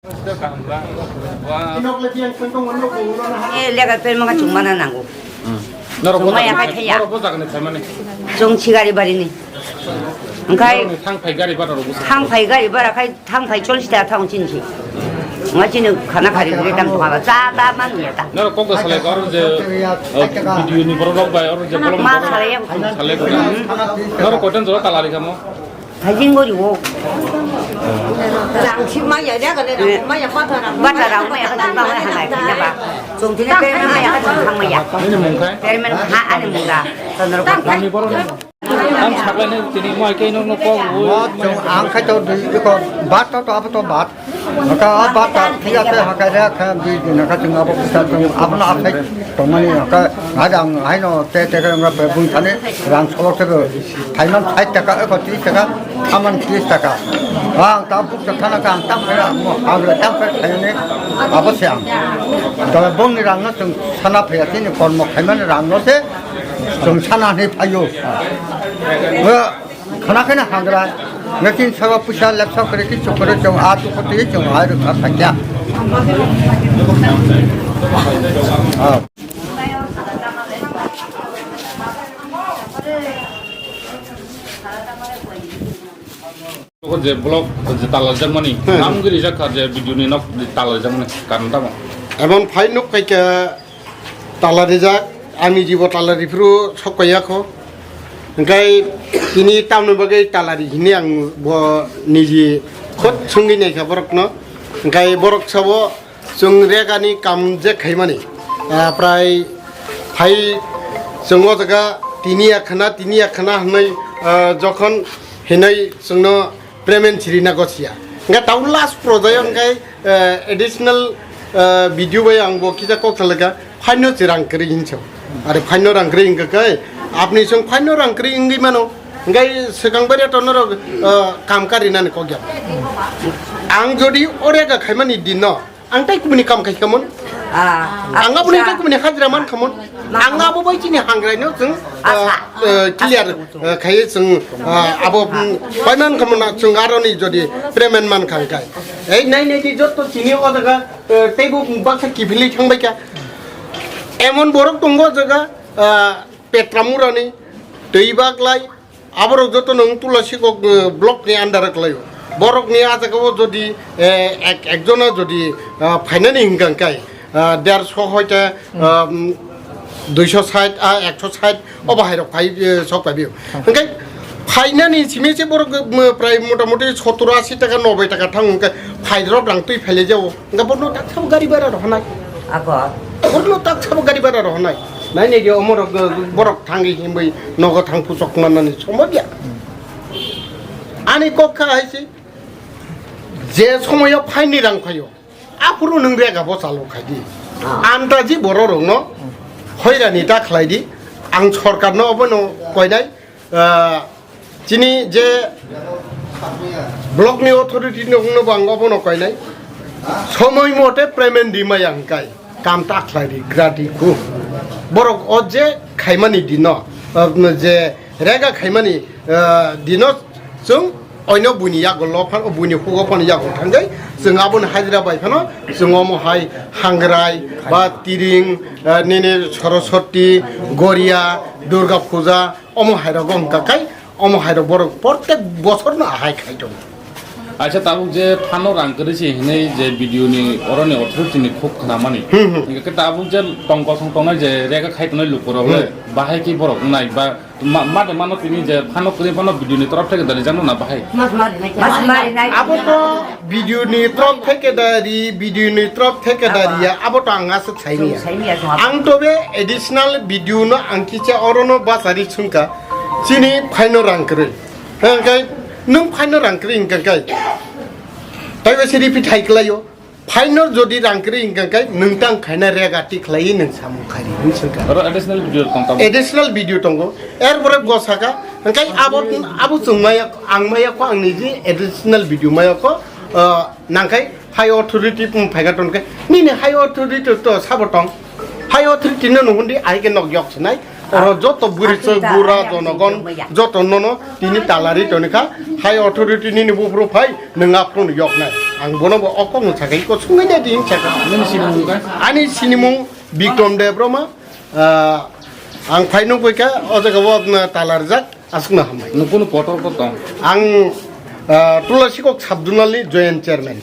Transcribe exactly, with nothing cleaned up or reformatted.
Eh, legal permit ma chwng mana nango. Hmm. Norok Chwng bo maya jagani khai phai, thaya. Norok bo jagani phaimani. Chwng Sigari barini. Hwnkhe norokni thang phai gari bara rok bwswk thang phai gari bara khai thang phai chollish taka thang chini si. Nga chini khana khari guri tam tongma ba cha ta man ya ta. Norok kok da salai kor je, eh, video ni borok rok bai or je kolom ma borok salai ya. Salai kor. Norok koitan jora talari kamo? Hajing gori wo. Rang si maya ya gale rang maya patha rang. Bata rang maya ka chwng ba maya hangai kanya ba. Chwng tini permen maya ka chwng thang maya. Nini mung khai? Permen ha ani mung da. Chondro ba. Nini borok ni. Ang saklai nai tini mo hai khe nokno kok wo. Mo chwng ang khai to dui ko bat to to abo to bat. Haka a bat ta phiya te haka re kha dui din haka chwng abo kisa chwng abo na aphai tongmani haka. Hajang haino te te khe wngkha bebung thani rang solok te khe thaiman sait taka eko tris taka thaman tris taka. Ang ta buk ta khana ka ang tam khe mo ang tam khe khaini abo se ang. Tole bongni rang no chwng sana phaiya tini kormo khaimani rang no se chwng sana hinwi phaio. Khana khe na hagra, nge tin sabo puisa lepsa kore ki chukore chong a tu kote chong a ru kha sakya. Ah. Ko je block je talarjak mani, hmm, nam giri jak kha je video ni nok talarjak mani, karon tamo? Emon phai nuk kai ka Tala rijak, ani jibo tala riphuru sok paiya kho. Hingkai tini tamni bagwi tala ri hini ang bo niji khot sungwi naikha borokno. Hingkai borok sabo chwng regani kam je khaimani, ah, prai phai chwng o jaga tini ya khana, tini ya khana hwnwi, ah, jokhon hinwi chwngno payment chirina gosia. Hingke tau last project hingke, eh, additional, eh, video bai ang bo kisa kok salaka, phaino chirang kwrwi hinso. Are phaino rang kwrwi hingka kai, apni song phaino rang kwrwi wngwi mano. Hingke swkang bai to norok, eh, kam karinani kok ya. Ang jodi orega khaimani dinno, ang tai kubuni kam khai khamon. Ah, ang aboni tai kubuni hajra man khamon. Ang abo bai chini hangrai no chwng, ah, eh, clear, eh, khai chwng, ah, abo, mm, pai man khamon na chwng aroni jodi payment man khang kai. Ei nai nai di jotto chini o jaga, eh, teibo baksa kiphilwi thangbai kha. Emon borok tongo o jaga, ah, Petramurani, Twibaglai, aborok joto no wng Tulasikok, eh, block ni under o kwlaio. Borok ni ah jaga o jodi, eh, ek, ekjona jodi, ah, phainani hingka hingkai, ah, derso hoite, ah, mm, duiso sait, ah, ekso sait, obo hai rok phai, eh, sok phai bio. Hingkai phainani simi se borok, mm, prai mota moti sottor asi taka, nobai taka thang hingkai phai rok rang twi phailai jao. Hingka borno tak sabo gari bara rohonai. Ako. Borno tak sabo gari bara rohonai. Nai nai di omorok, eh, borok thangwi himwi nogo thang puchok manani sombo dia. Ani kok kha hai se, je somoyo phaini rang phaio, aphuru nwng rega bo chalo khai di. Ah. Andaji borok rokno hoirani ta khlai di. Ang sorkarno obono koinai, ah, chini je block ni authority no wngno bo ang obono koinai. Somoi mote payment di maya hingkai. Kam ta khlai di, gradi ku. Borok o je khaimani dino, ah, je rega khaimani, ah, dino chwng oino buini yago lo phan, buini hugo phan yago thangwi chwng aboni hajira bai phano chwng omo hai hangrai ba tiring, ah, nini Saraswati, Goria, Durga Puja, omo hai rogo wngka kai. Omo hai rok borok protek bosor no ahai khai tongo. Acha tabuk je phano rang kwrwi se hinwi je video ni oro ni authority ni khuk khnamani. Hmm, hmm. Hingke tabuk je tong kosong tongnai je rega khai tongnai luku rok le, hmm, bahai ki borok wngnai ba ma, ma de mano tini je phano kwrwi phano video ni torop theke dali jano na bahai. Mas mari nai. Abo to video ni trop theke dari, video ni trop theke dari ya, abo to ang aswk saini ya. Saini ya, chwng abo. Ang to be additional video no ang kicha oro no basari chungka, chini phaino rang kwrwi. Hingkai nwng phaino rang kwrwi hingka kai. Taibo se repeat hai kwlaio. Phaino jodi rang kwrwi hingka kai nwng tang khaina rega ti khlai nwng samung khai ri hwn chungka. Oro additional video tong tamo? Additional video tongo. Er pore go saka, hingkai abo, abo chwng maya, ang maya ko ang niji additional video maya ko, ah, Nangkhai high authority pung phaika tongkhe, nini high authority to sabo tong. High authority no nuhundi ahike nok yok sinai. Oro joto buri chwk bura jonogon joto nono tini talari tonikha. High authority nini bufru phai nwng aphuru yok nai. Ang bono bo o kokno sakai, kosong nai di hinwi saka. Nini sinimung kha? Ani sinimung Bikrom Debbarma, ah, ang phai nukgwi kha, o jaga o, ah, tala rijak, aswkno hambai. Nwng kunu potor ko tong? Ang, ah, Tulasikok Sub-Zonal ni Joint Chairman.